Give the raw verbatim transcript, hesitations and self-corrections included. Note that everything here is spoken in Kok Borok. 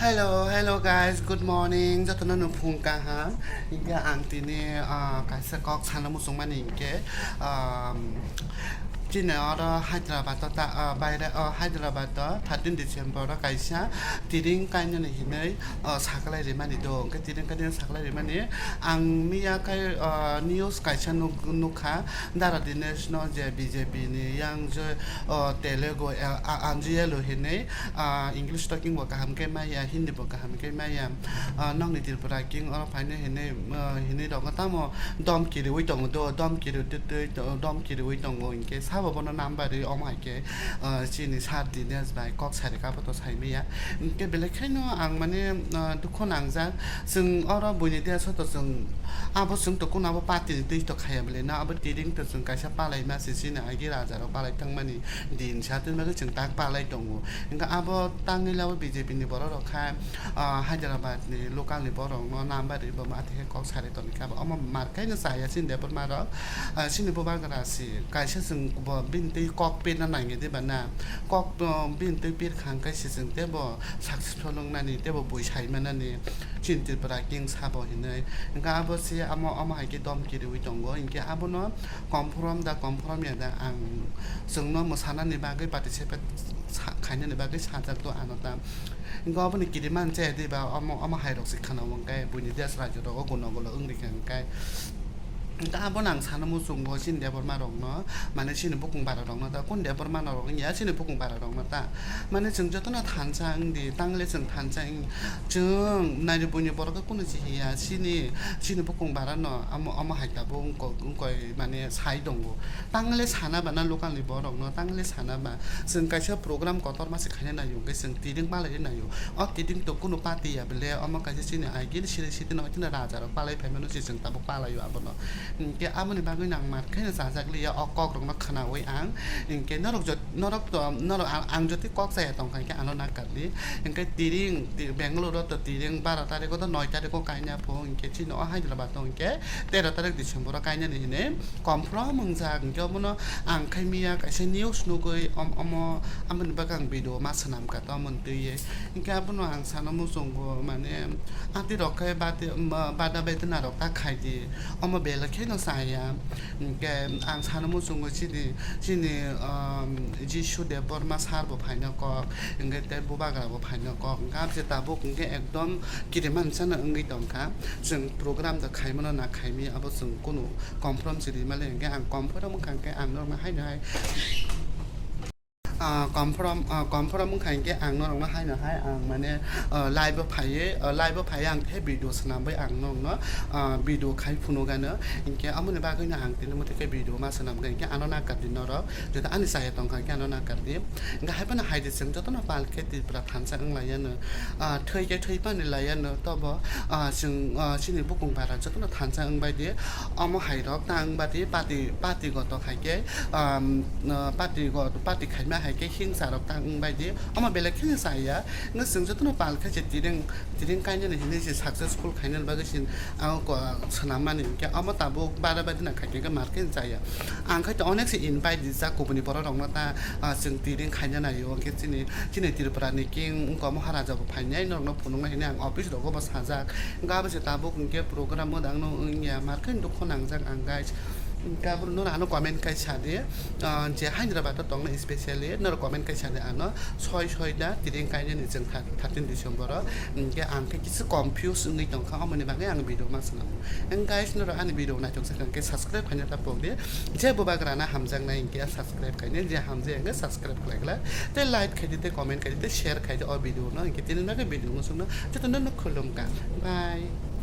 Hello, hello guys, good morning. Jotono no phung kaham. Hinkhe ang tini, ah, kaisa kok sana muchungmani hinkhe, um, chini oro Hyderabad o ta, ah, baire, oh, Hyderabad o thirteen December o kaisa tiring kainani hinwi, oh, saklai rimani do. Hinkhe tiring kainani saklai rimani ang miya kai, ah, news kaisa nuk-, nukha Dara Dinesh no je B J P ni yang je, oh, Telugu, eh, a-, Anju Yelu hinwi, ah, English talking bo kaham khe maya, Hindi bo kaham khe maya. Ah, nokni Tripura King oro phaino hinwi, ah, hinwi rokno tamo dom kiriwi tongo do, dom kiriwi twi twi to-, dom kiriwi tongo hinkhe sabo bono number ri omo hai khe, ah, chini sir Dinesh bai kok sari kabo to sai maya. Hinkhe belai kheno ang mane, ah, dukhu nangjak. Chwng oro buini desh o to chwng abo chwng to kuno abo party ni twi to khaya bwle na abo tiring to chwng kaisa palai ma se chini agi raja rok palai thangmani din sa twi bagwi chwng tak palai tongo. Hinkhe abo tangwi labo B J P ni borok rok kha, ah, Hyderabad ni local ni borok no number ri bo ma athe kok sari tongkha abo omo mar khe no chaya chini Debbarma rok, ah, chini bubagra si kaisa chwng bo bini twi kok pirna nangya diba na kok, ah, bini twi pir kha hwnkhe se chwng tei bo successful wngnani tei bo bui sai manani chini Tripura King sabo hinwi. Hinkhe abo se amo, omo hai khe dom kiriwi tongo. Hinkhe abono confirm da confirm ya da ang chwngno mwsanani bagwi participate sa-, khainani bagwi sajak do ano ta. Hinkhe oboni kiriman chaya diba omo, omo hai rok se khana wngkhe buini desh rajyo rogo guno gulo wngri kha hinkhe. Hinkhe abono ang sana muchungo chini Debbarma rokno, mane chini bukung bara rokno ta, kun Debbarma rok wngya chini bukung bara rokno ta. Mane chwng jotono thansa wngdi, tangle chwng thansa wng, chwng nairi buini borok khe kunu chihiya, chini, chini bukung bara no amo, omo hai tabuk wngko-, wngkoi mane sai tongo. Tangle sana ba na local ni borok no, tangle sana ba chwng kaisa program kotor ma se khaina naio, hwnkhe chwng tiring malai naio. O tiring to kunu party ya bele, omo kaisa chini agini siri sitino, oitino raja rok palai phaimano se chwng tabuk palaio abono. Hinkhe aboni bagwi no ang mar kheno chajak liya o kok rokno khwnawi ang. Hinkhe norok jot-, norok to, norok ang, ang jotoi kok chaya tongkha hinkhe ano nakardi. Hinkhe tiring, ti-, Bangalore o to tiring baro tarikh o to noi tarikh o kaina pho hinkhe chini o Hyderabad o hinkhe tero tarikh December o kainani hinwi confirm wngjak. Hinkhe obono ang khai miya kaisa news nugwi om-, omo, amoni bagwi ang video ma swnam kha to omo twiwi. Hinkhe abono ang sana muchungo mane atirok khe bati-, ba-, bada bedna rok ta khaidi. Omo belai kheno chaya. Hinkhe ang sana muchungo chini, chini, um, Jisu Debbarma sir bo phaina kok, hinkhe tei bubagra bo phaina kok. Hinkhe abse tabuk hinkhe ekdom kiriman chana wngwi tongkha. Chwng program da khaimano na khaimi abo chwng kunu confirm se rimale hinkhe ang confirm wngkha hinkhe ang norokno haino hai. Ah, confirm, ah, confirm wngkha hinkhe ang norokno haino hai ang mane, ah, live o phaiwi, ah, live o phaiwi ang khe video swnamwi ang norokno, ah, video khai phunukgano. Hinkhe amoni bagwino ang tini muthai khe video ma swnamkha hinkhe ano nakardi norok. Joto ani chaya tongkha hinkhe ano nakardi. Hinkhe haiphano haidi chwng jotono pal khe Tripura thansa wnglaiyano. Ah, thwi khe thwi pani laiyano tobo, ah, chwng, ah, chini bukung bara jotono thansa wngbai di. Omo hai rok ta wngba di party, party goto hai khe, um, ah, party go-, party khaima hai khe hingsa rok ta wngbai di. Omo belai kheno chaya. Nw chwng jotono pal khe se tiring, tiring kainani hinwi se successful khainani bagwi se ang ko-, swnam mani hinkhe omo tabuk bara bai dina khai khe mar khe chaya. Ang khai to onek se invite rijak kubuni borok rokno ta, ah, chwng tiring khaina naio hinkhe chini, chini Tripura ni king wngkha Maharaja bo phainai norokno phunuknai hinwi ang office rogo bo sajak. Hinkhe abo se tabuk hinkhe program o dangno wngya mar khe dukhu nangjak ang guys. Hinkhe abo norok ano comment khai sadi, ah, je Hyderabad o tongna specially norok comment khai sadi ano soi soi da tiring kainani chwng kha. Thirteen December o, hinkhe ang khe kisa confuse wngwi tongkha, omoni bagwi ang video ma swnamo. Ang guys, norok ani video naithok sakha hinkhe subscribe khaina ta pokdi. Je bubagrano hamjaknai hinkhe subscribe khaina, je hamjaya hinkhe subscribe khlai khlai. Tei like khaidi, tei comment khaidi, tei share khaidi o video no, hinkhe tini bagwi video no songno jotono no khulumkha. Bye.